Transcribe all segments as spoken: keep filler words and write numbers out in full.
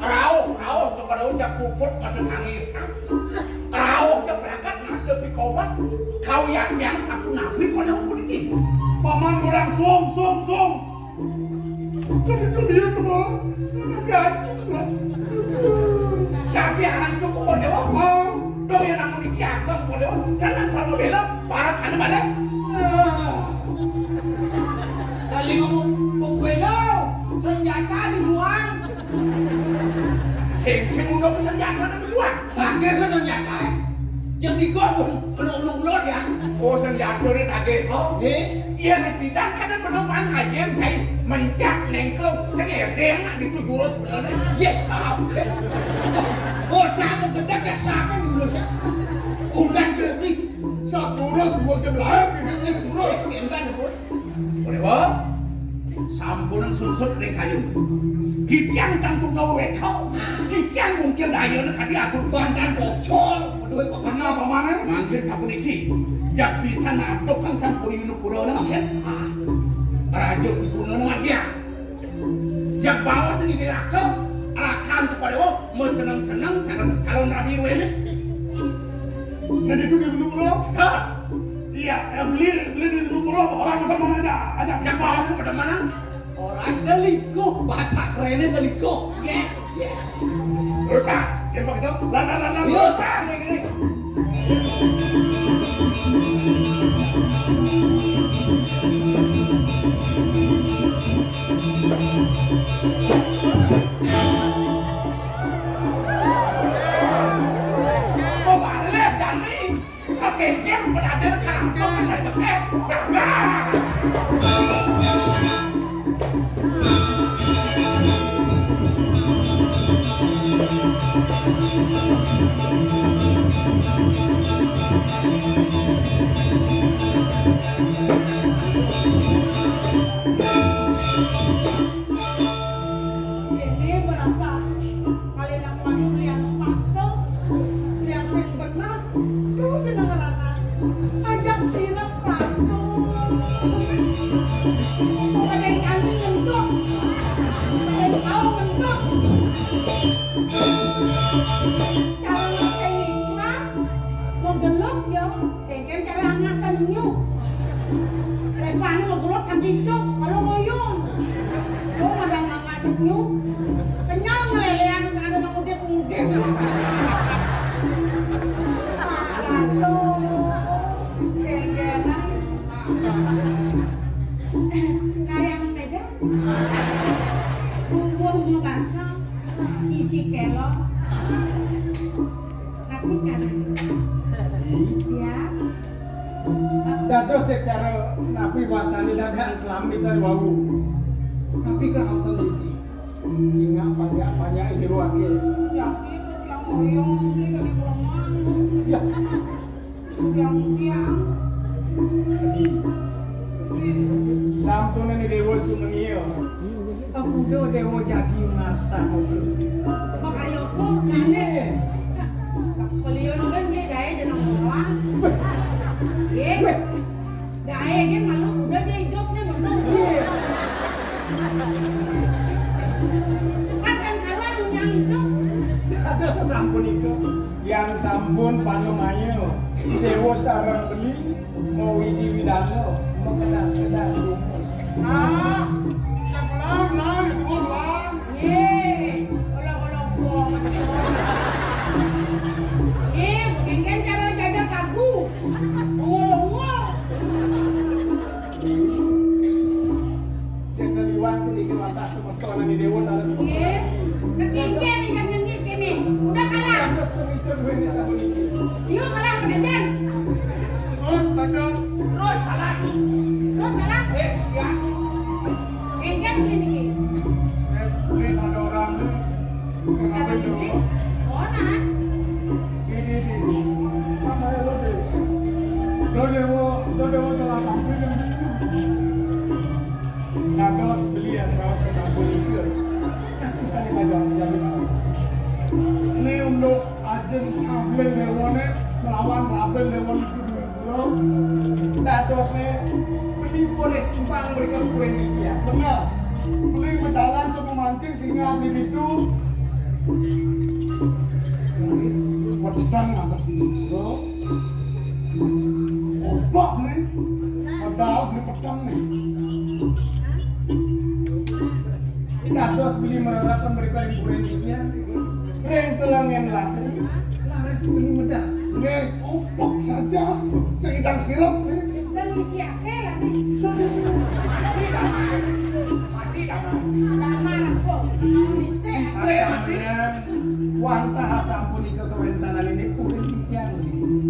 Rauh, rauh, to kada ujak puput mata tangisan. Rauh ja berangkat mata pikobat. Kau ya tiang sapu nabi kau yang puniki. Paman orang sung, sung, sung. Kada tulian, Paman. Anak gancuk lah. Tapi hancur kok, Dewa. Ah. Dong yang namun iki agak kau, Dewa. Tenang, Prabu Bela. Para kana balik. Ah. Kali ngomong, kok bela, senjata dibuang. Kengkeng udah ke senjata dibuang. Pakai ke senjata. Yang tiga pun kena ulung-ulung ya. Oh, senjata ni tagih. Oh. Eh? Iya, di bidang kada penumpang aja, saya mencak nengkel, sengedeng nak ditu jurus bener. Yes, sahab. Oh, tak mau gedek ya, sahab dulu, sahab. Bukan cerdik. Saturus buat jam lain, ini terus. Gimana, Bun? Boleh, Bun? Sampunang sunsut ring kayu. Titiang tantu gawe wekal. Titiang mungkil dayana kadi atur bandan bocol. Waduh, kok kenal, Paman, eh? Mangkin sapuniki. Jak pisan atuk kang sampun yunupura na mangkin. Raja Pisuna na mangkin. Jak bawa seni neraka, rakan kepada wong, mau seneng-seneng calon, calon rabi wene. Nah, itu di gunung pulau. Hah? Iya, eh, beli, beli di gunung pulau, orang sama aja, aja. Jak bawa sepada mana? Orang selingkuh, bahasa kerennya selingkuh. Yes, yes. Rusak, yang pakai itu, lana, lana, rusak. Rusak, nih, nih. Mau balik, Jani. Kakek dia pun ada kerampok kan dari besar. Ini merasa kali nak mandi beli yang paksa, beli yang sing benar. Tuh jeneng ngeranak. Ajak sirep ratu. Ada yang kangen ngendok. Ada yang kau ngendok. Cara sing ikhlas, mau gelok ya. Kengken cara angasan nyu. Rupanya mau gelok kan gitu, kalau ngoyong. Lo madang angasan nyu. Kenyal ngelelean seada nang udip-udip. Parah tuh. Kengkenan. Kayak mengedar. Bumbu mau basah. Isi kelok. Tapi kan. Ya. Dados cara napi wasani dagang kelambi tadi wau. Tapi kan harus iki. Cingak banyak-banyak ini wake. Yakin yang ngoyong ini kan di perumahan. Ya. Yang yang. Sampun ini Dewa Sumengil. Aku udah Dewa jagi ngarsa aku. Makanya aku kane. Beliau kan beli daya jenang moas. Ye. Daya kan malu udah jadi hidup nih betul. Iya. Kan kan karuan yang hidup. Ada sasampun itu. Yang sampun panemaya. Dewa sarang beli. Mau widi widana, mau kedas-kedas rumah. Ah, yang pelan, pelan, yang dua pelan. Ye, olah-olah banget ya. Eh, mungkin cara jaga sagu. Ongol-ongol. Jangan liwat, ini ke mata semua. Kalau di Dewa talas. Nggih. Kekingkir yang ngenis kene. Udah kalah. Terus semitu dua ini sama ini. Yuk kalah, Pak Dadan. Terus, Dadan. Terus kalah. Terus kalah. Eh, siap. Kengken udah niki. Eh, ini ada orang nih. Siapa ini? Oh, nah. Ini, ini, ini. Apa ya lo deh? Lo Dewa, lo Dewa salah tampil kan ini. Dados belian raos sasampun nika. Nah, bisa nih Pak Johan, jadi raos. Ini untuk ajeng Raben Dewane melawan Raben Dewane itu dulu. Dados nih, Boleh simpang mereka kuburan dia. Benar. Beli berjalan sama mancing singa beli itu. Petang atas itu. Obat beli. Padahal beli petang nih. Dados beli mererep mereka kuburan dia. Reng telangen latri, laris beli medal. Nggih, opak saja. Sing idang sirep nih. Dan misi ase lah nih. Mati daman. Mati daman. Daman apa? Istri. Istri mati. Wantah sampun ika kawentanan ini purun titiang.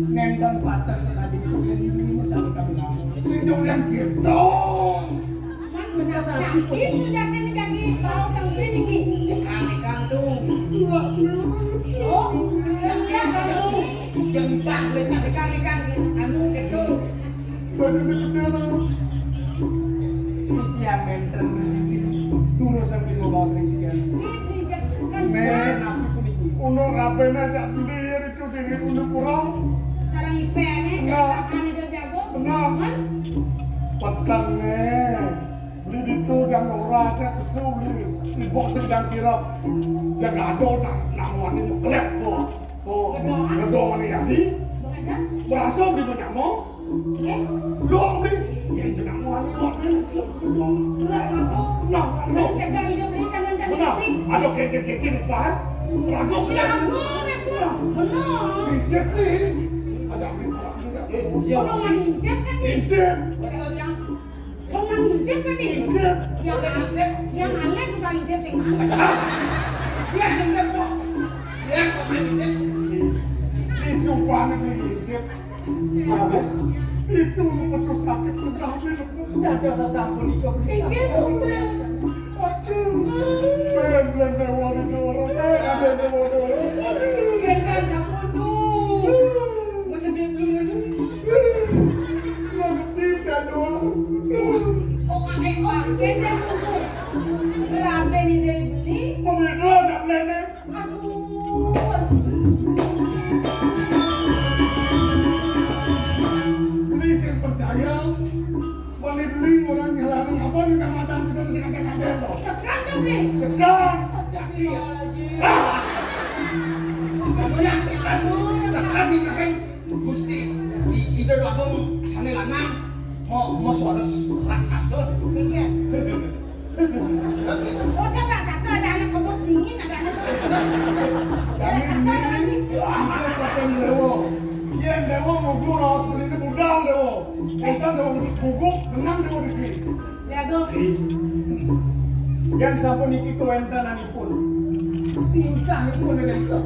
Nenten patah sekadi purun ini sami kami namun. Sing jauh yang gitu. Man, benar-benar. Bisa jadi nih, jadi mau sangkring ini. Ikang, ikang tuh. Oh, yang dia tuh. Jangan ikang, wis ikang, ikang. Anu gitu. Banyak bener. Iki yang menten dulu sampai mau bawa sering siang. Ini dijelaskan. Men, aku pun iki. Uno raben aja beli ya itu di Undupuro. Sarang ipene, nah. Takane do jago. Nah. Man. Petang nih. Beli ditu dan ora saya kesu beli. Ibok sedang sirap. Jaga ado nak nak wani mekelep kok. Oh, ngedoan ya di. Berasa beli banyak mau. Eh? Lo beli. Ya jangan wani lo beli. Nah, lo. Sedang hidup di kanan dan kiri. Ada keke-keke di pahat. Ragu sudah. Ragu, ragu. Benar. Intip nih. Ada beli orang juga. Orang intip kan nih. Intip. Betul yang Wong mah ngintip kan nih? Ngintip. Yang, yang aneh bukan ngintip sing mana? Dia ngintip kok. Dia kok ngintip? Ini sumpah nih ngintip. Itu pesu sakit udah nih. Udah dosa sampun itu. Ngintip, ngintip. Aduh. Ben, ben, ben, waduh, dorong. Eh, ada yang waduh. Aduh. Ngintip sampun tuh. Mesti beli dulu. Ngerti dadol. Oh, kakek, oh, kakek, dan buku. Berabe nih dari beli? Pemikir aja belene. Aduh. Beli sing percaya, meni beli orang ngelarang apa nih Ramadan kita mesti kata-kata tuh. Sekan dong nih. Sekan. Astagfirullahaladzim. Ah. Kamu yang sekan, sekan nih kakek. Gusti, i-, Ida Agung sane lanang mau mau suara raksasa. Iya. Terus gitu. Oh, saya raksasa ada anak kebos dingin, ada anak. Ya, raksasa ada lagi. Wah, ada kapan dewa. Yen dewa mau guru harus beli ini budal dewa. Bukan dewa gugup, menang dewa dikit. Ya, Dok. Yang sampun iki kewentenanipun. Tingkahipun ada itu.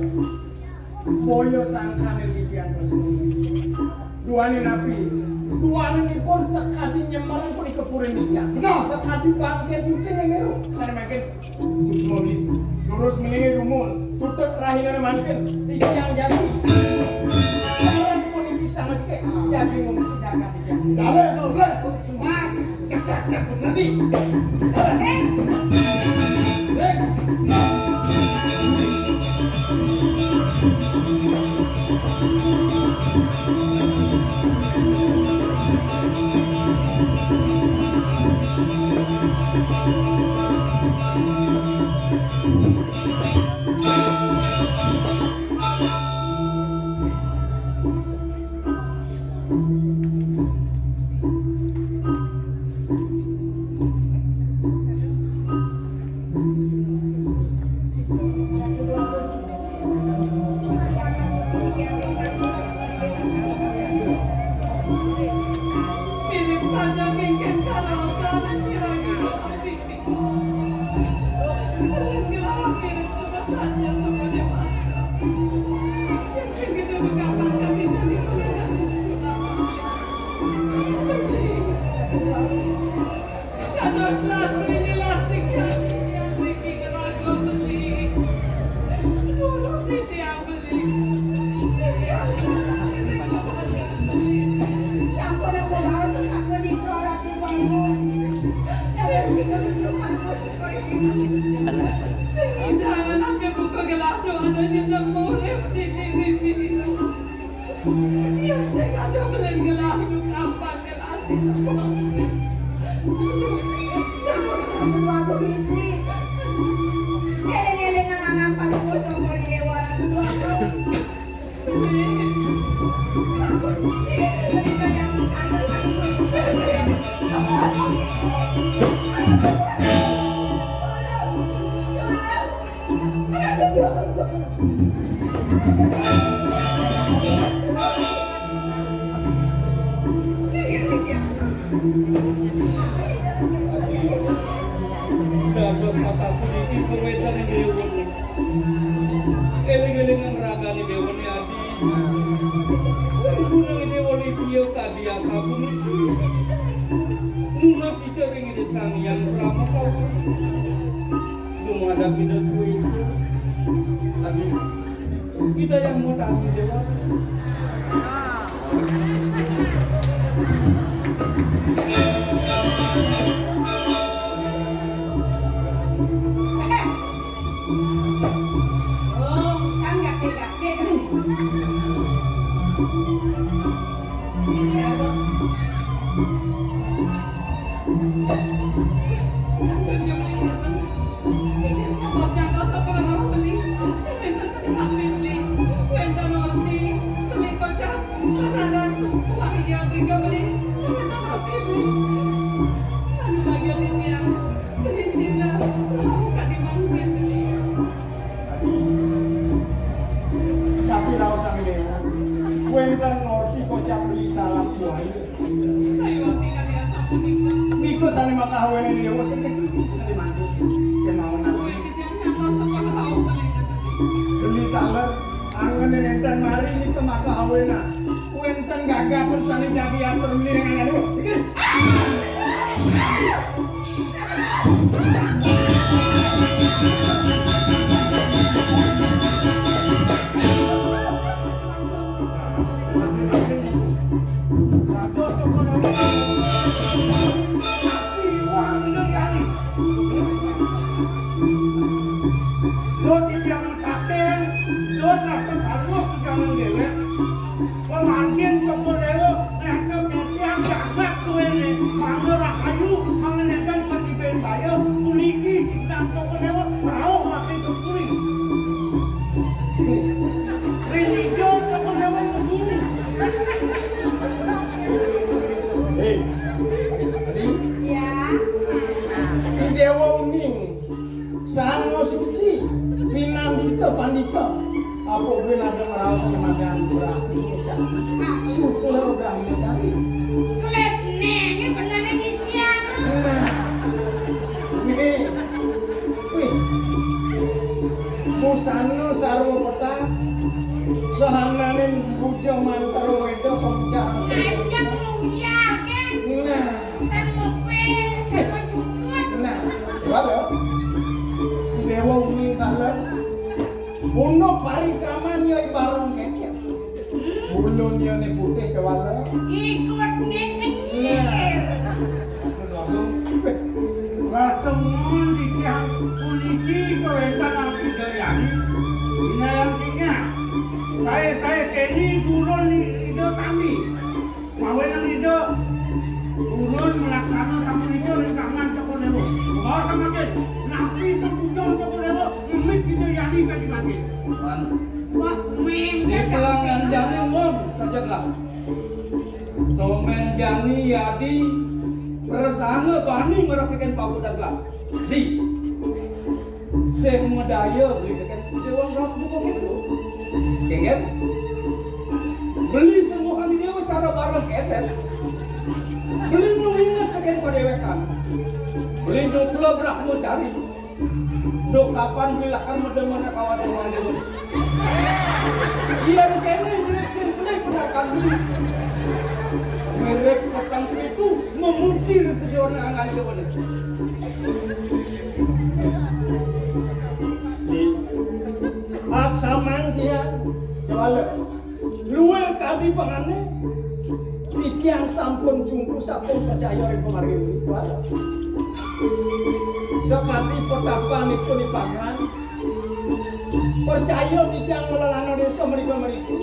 Boyo sangkane titiang tresna. Duane napi? Duanenipun sekadi nyemereng pun ikepurin titiang. Benar. Sekadi bangke cincin yang meru. Sana makin suksma beli. Lurus melingi rumun. Tutup rahina mangkin. Titiang jadi. Sarang pun iki sangat ke. Jadi ngomong sejagat titiang. Jalan, jalan. Mas. Mirip saja mungkin cara orang kira-kira. Sampun aku baos sak menika, Ratu Pangu. Kalian menika tutupan. Sing hidangan ake buka gelah doa dan nyetem urip di mimpi. Yang sing ada belen gelah duka panggil asin aku. Kita suwe itu, tapi kita yang mau tahu, Dewa. Oh, sangat tidak. Tapi raos sami Dewa. Wénten ngarti kocap beli salah kuwi. Saya waktu kami asal menikah. Niku sane maka awene Dewa sing kedhi sing mangke. Kemawon aku. Beli taler, angene nenten mari niku maka awena. Wénten gagah pun sane jadi atur mriki dengan anu. Iki. Lo tidak mutaken, lo rasa baruh pegangan dewek. Pemangkin Cokor Dewa, rasa ketiak jagat tuwene. Mangga rahayu, mangenekan ketiben baya, puniki cintang Cokor Dewa, rauh makin kekuring. Rin ijo Cokor Dewa kekuring. Hei, tadi? Ya. Di Dewa Uning. Sango suci, pinandika pandika. Apa kuwi nadeng raos madan Brahma Cari? Sukla Brahma Cari. Klet nenge benane ngisian. Nah. Nih. Wih. Busana sarwa petang. Sahananing puja mantra weda pemcar. Ajeng luya, Ken. Nah. Ten mope, ten mojukut. Nah, waduh. Dewa Uning Taler. Unduk parikraman ya barong keket. Ulun ya ne putih kewala. Ikut ne kenyir. Aduh, Agung. Rasengan titiang puniki kewéntenan Ida Yani. Winayang tinggal. Saya-saya keni turun Ida sami. Mawinan Ida turun melaksana sapunika ring tangan Cokor Dewa. Bawa samakin, napi tepujon Cokor Dewa ngemit Ida Yani kadi mangkin. Wan. Mas Ming, di pelangan jani umum saja gelap. Tomen jani yadi persana bani merapikan pagodan gelap. Di Sing madaya beli teken dewan ras buka gitu. Kengket. Beli semua kami dewa cara bareng ketet. Beli nunginget teken padewekan. Beli nyupla Brahma Cari. Dok kapan beli lakar medemana kawan dewan dewa. Iyan kene beli simpli penakan beli. Mirip petang itu memukir sejawana angan dewa. Aksamang tiang kewala. Luwih kadi pangane, titiang sampun jumpu, sampun percaya ring pamargi punika. Sakadi petapanipun ipagan, percaya titiang ngelolana desa mrika-mriki.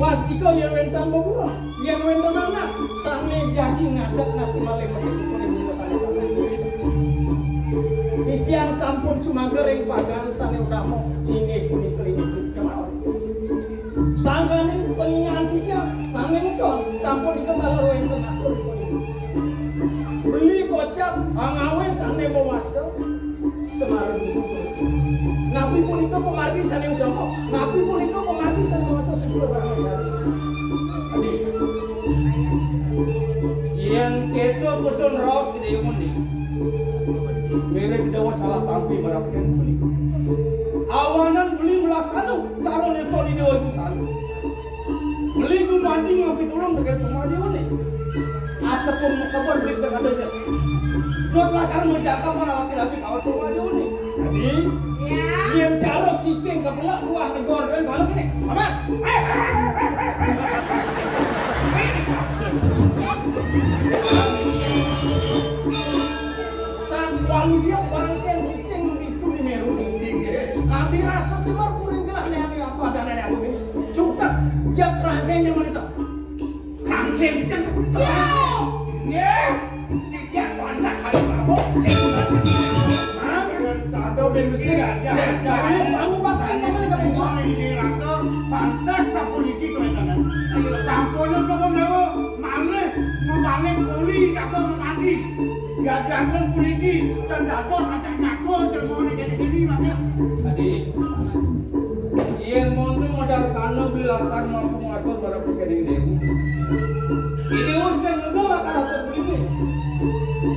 Pastika yen wénten beburuh, yen wénten anak sane jagi ngadeg napi malih metu ing bungkusan. Titiang sampun jumager ing pagan sane utama, inggih punika, inggih punika mawon. Sangkaning pangingahan titiang sane ngedon, sampun diketaler wénten atur punika. Beli kocap angawe sane mawasta. Semar. Napi punika pamargi sane utama? Napi punika pamargi sane mawasta Sukula Brahmacari? Adi, yen keto pesan raos Ida Muni, mirip Dewa salah tampi marep yen beli. Awanan beli melaksana cara nyeto di Dewa itu sana. Beli gumanti ngapi tulung dengan semua Dewa nih. Ataupun makabar beli sengaja. Dot lakar menjaga para laki-laki kawan semua Dewa nih. Nih, yén cara cicing kebelak buah negor dan kalau gini, apa? Sakuan dia bangkén cicing itu di meru tinggi. Kami rasa cemar kuring gelah nih apa dan ada aku ini. Cukup, jak kerangkeng dia wanita. Kangkeng kita sebut. Nggih. Titiang wantah kali mabuk. Hah? Cado ben mesti aja. Kamu, kamu bakal ngomong ke pintu. Ini raka pantes sapuniki kewenangan. Sampun coba menawa malih mabalik kuli kagak memandi. Ya biasa puniki dan dados sajak nyatu jengone kene-kene mangke. Adi, yén monto madaksana beli lakar mampu ngatur marang kening dewi. Ini usah ngedol lakar atur beli.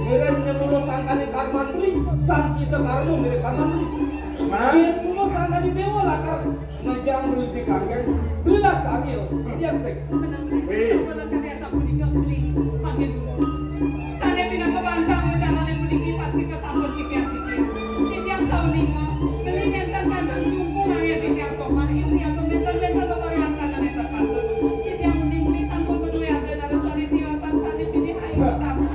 Ngiring nyemula sangkane karman beli, sang cita karma mirip karman beli. Yén semua sangkane dewa lakar ngejang beli di kangkeng, beli lakar yo, yang sek. Menang beli, sampun lakar ya sampun tinggal beli, panggil dulu. Sane pinaka bantang carane puniki pasti kasampun sikian titiang. Titiang sauninga, beli nenten kantun jungku mangke titiang somah, ing niaga nenten-nenten maparilaksana nenten kantun. Titiang uning beli sampun menuhi arda Naraswari tiwasan sane pilih ayu utama.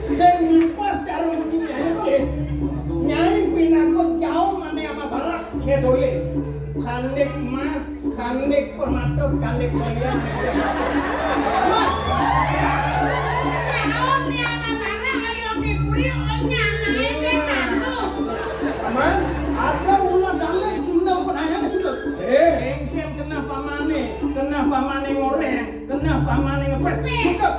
Sing mimpas cara mujud Nyai boleh. Nyai pinaka jauh mane ama barak ngedole. Kanik mas Kanik pematot, kanik kalian. Naon ni anak marah, ayo diberi onyang, naik deh tandus. Paman, ada ulah dalek Sunda penayang juga. Eh, engken kena pamane, kena pamane ngoreng, kena pamane ngepet. Cukup.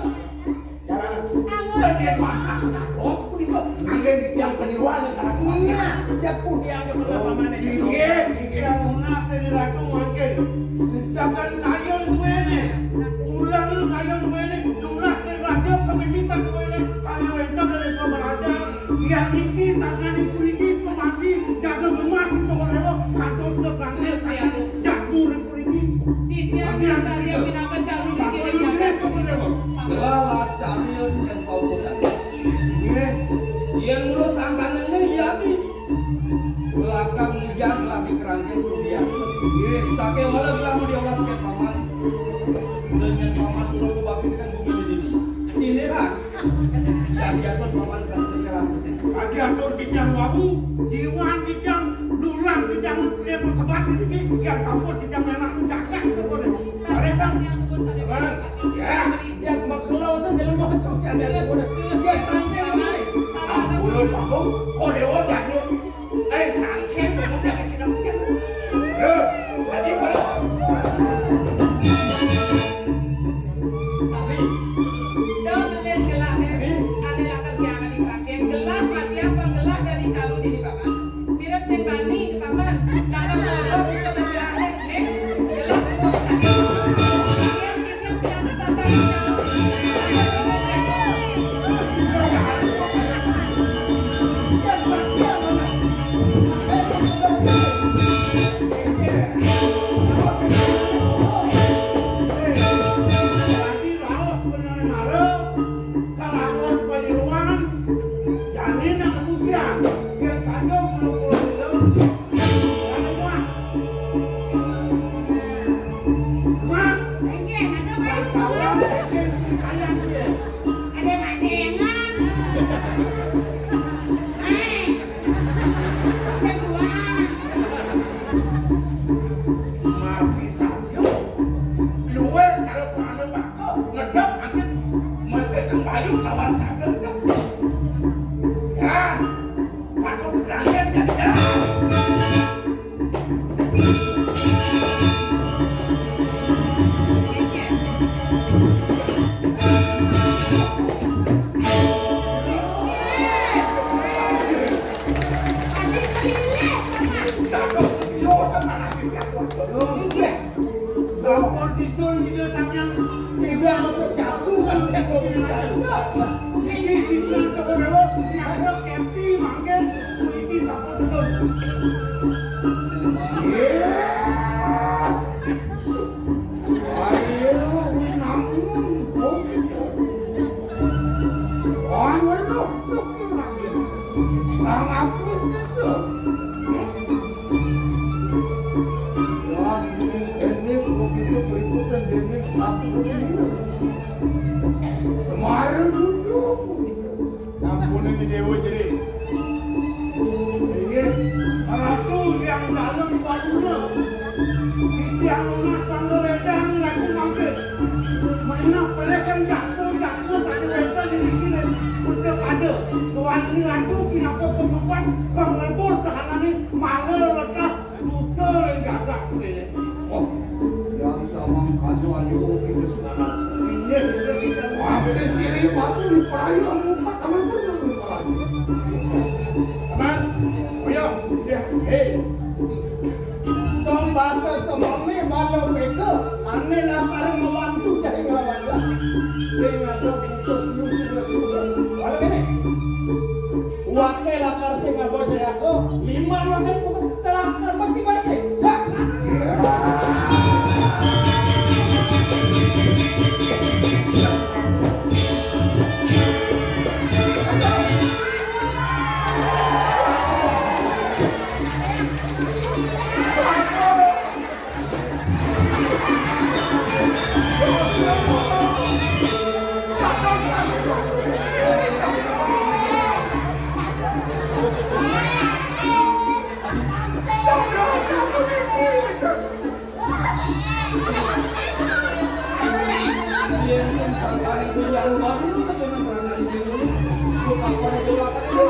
Jarang. Angus. Tadi yang makan, nah, bos, aku di kok. Anggen di tiang penyuan, yang tarang. Nah, jaku dia aja berapa mana, jaku. Inggih, inggih. Yang lunas dari ratu mangkin. Dagan kayon duwene. Ulang kayon duwene. Lunas dari raja kemimitan duwene. Saya wenten dari pemeraja. Yang niki sangkan ibu niki pemati. Jaga gemas itu kolewo. Kados sudah berangkat. Jamu. Titiang sarya pinaka caru niki. Gelah las carya yen paukuran. Nggih. Yen mulo sangkanane yati. Lakar ngejang lagi kerangkeng rupiah. Nggih. Sakewala gelah mau diolas ke paman. Dengan paman kula sebab ini kan bumi di sini. Ini kan. Kadi atur paman kadi atur titiang wau, jiwan titiang, lulang titiang, dia berkebat ini, yang sampun titiang merah tu jagat tu kau deh. Barisan. Ya, jak makelo sen jalan mau cocok jagat tu kau deh. Ya, panjang ni. Ampun, Pak Bung, kau dewa jagat. Eh, kangkeng, kamu dari sini mungkin. Terus, lagi berapa? Tapi, do belit gelah, eh. Ane lakar jangan dipakai. Gelah, mati apa gelah dari calon ini, Bapak? Mirip sing bani, Bapak. Lakar kodok, itu bagi ane, nih. Gelah, itu bisa. Kalawan panyeruan, jani nang bukian, yen saja bulu-bulu. Anu kuah. Kuah. Engke, ada bayu. Kawan, engke, sayang dia. Ada mak dengar. Eh, jagoan. Mati saja. Luwih karo panembako ngedep angin mesti kembayu kawan sadeng. Ya. Patut berangkat ya. Sampun didol dina sampeyan. Sida aja jatuh kan kok jatuh. Iki jinten teko dewa, nyasar kenti mangken, puniki sampun didol. Ayo, winangun, oh, gitu. Wah, weruh, weruh, weruh. Sang apus itu. Semara duduk. Sampun di Dewa Jering. Inggih, Ratu yang dalem baluna. Titiang nunas pangga wedang Ratu mangkin. Menah pelih sing jago-jago sane wenten ing sisine. Pucuk ada. Tuan Ratu pinaka pengumpan panglebur sahanane mala letah duta ring gagah kuwi. Oh, yang samang kadu ayu itu sekarang. Iya, iya, iya. Waktu diri waktu di payung muka kami pun belum pernah. Aman, Uyang, Cih, hei. Tong bata semene bala peka, ane lakare mawantu cah nglawan lah. Sing ada putus lu sudah sudah. Wala kene. Wake lakar sing ngabos aku, lima lakar pokok telakar mati mati. Hak, hak. Yen sing sakali kuwi ya rumah dulu temenan perasaan iki. Kok apa nek ora kene?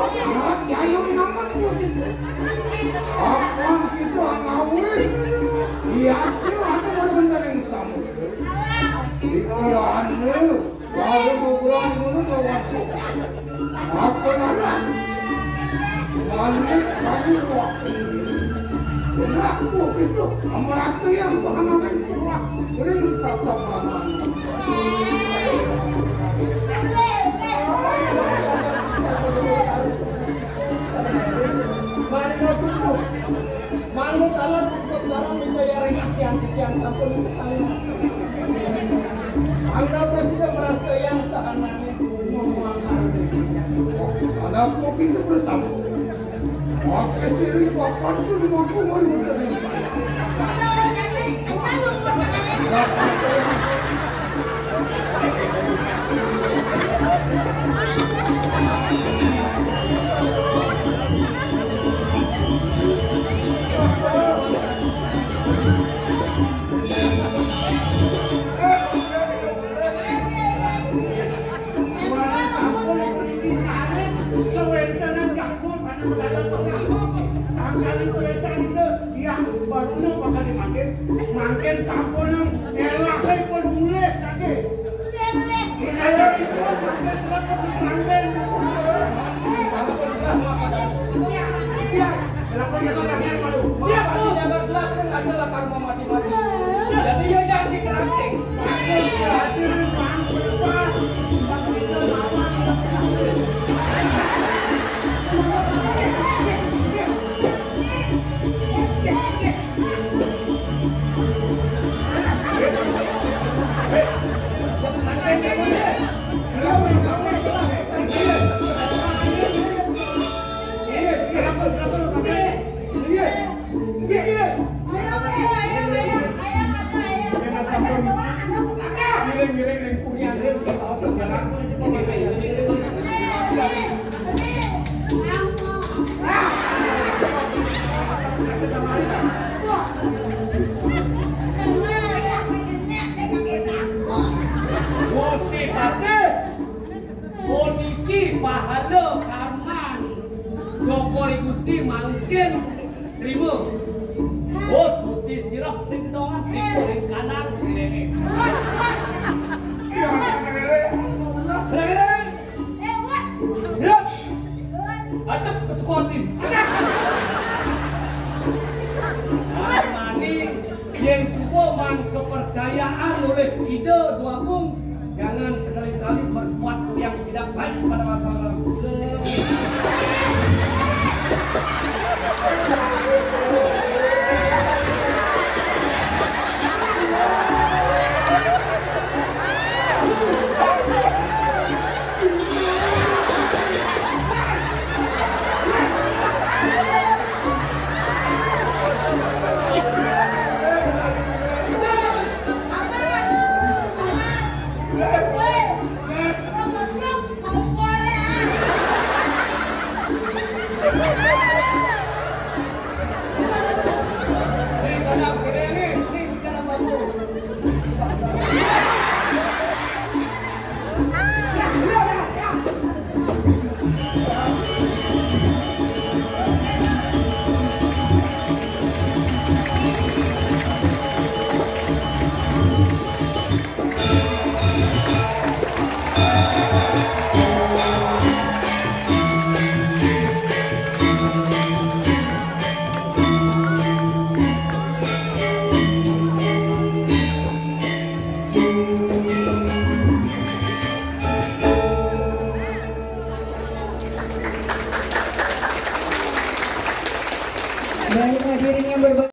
Ayo, ini aman, Bu. Apan kita ngawi. Iya, iya, ada bener yang sama. Iki anu, kalau mau pulang ngono to waktu. Apa mana? Balik, balik waktu. Benar, Bu, itu. Merasa yang sama main kurang. Ring sasap mata. Mari, Bu. Manut alam hukum dalam mencari ring sekian-sekian sampun itu kali. Angga presiden merasa yang sahanane ngomong angkara dirinya. Anak kopi itu bersama. Pakai siri papan itu di bawah rumah dari. Sangkaning cerita niki, yang barunya bakal dimakan, mangkin campuran elahe pun boleh lagi. Iya, iya, iya. Iya, iya, iya. Mangkin cerita mangkin. Iya, silakan kita kasih malu. Siap, Bos. Jaga gelas, ada lah karma mati-mati. Jadi, ya, jangan dikeranting. Gusti Patih, puniki pahala karman. Sapa Gusti mangkin trima. Oh, Gusti sirep ning kedongan, ning kanan, sirene. Sirene. Sirep. Adep ke Sukawati. Armani, yen suba man kepercayaan oleh Ida Dwagung, jangan sekali-kali berbuat yang tidak baik pada masa lalu. Baik, hadirin yang berbahagia.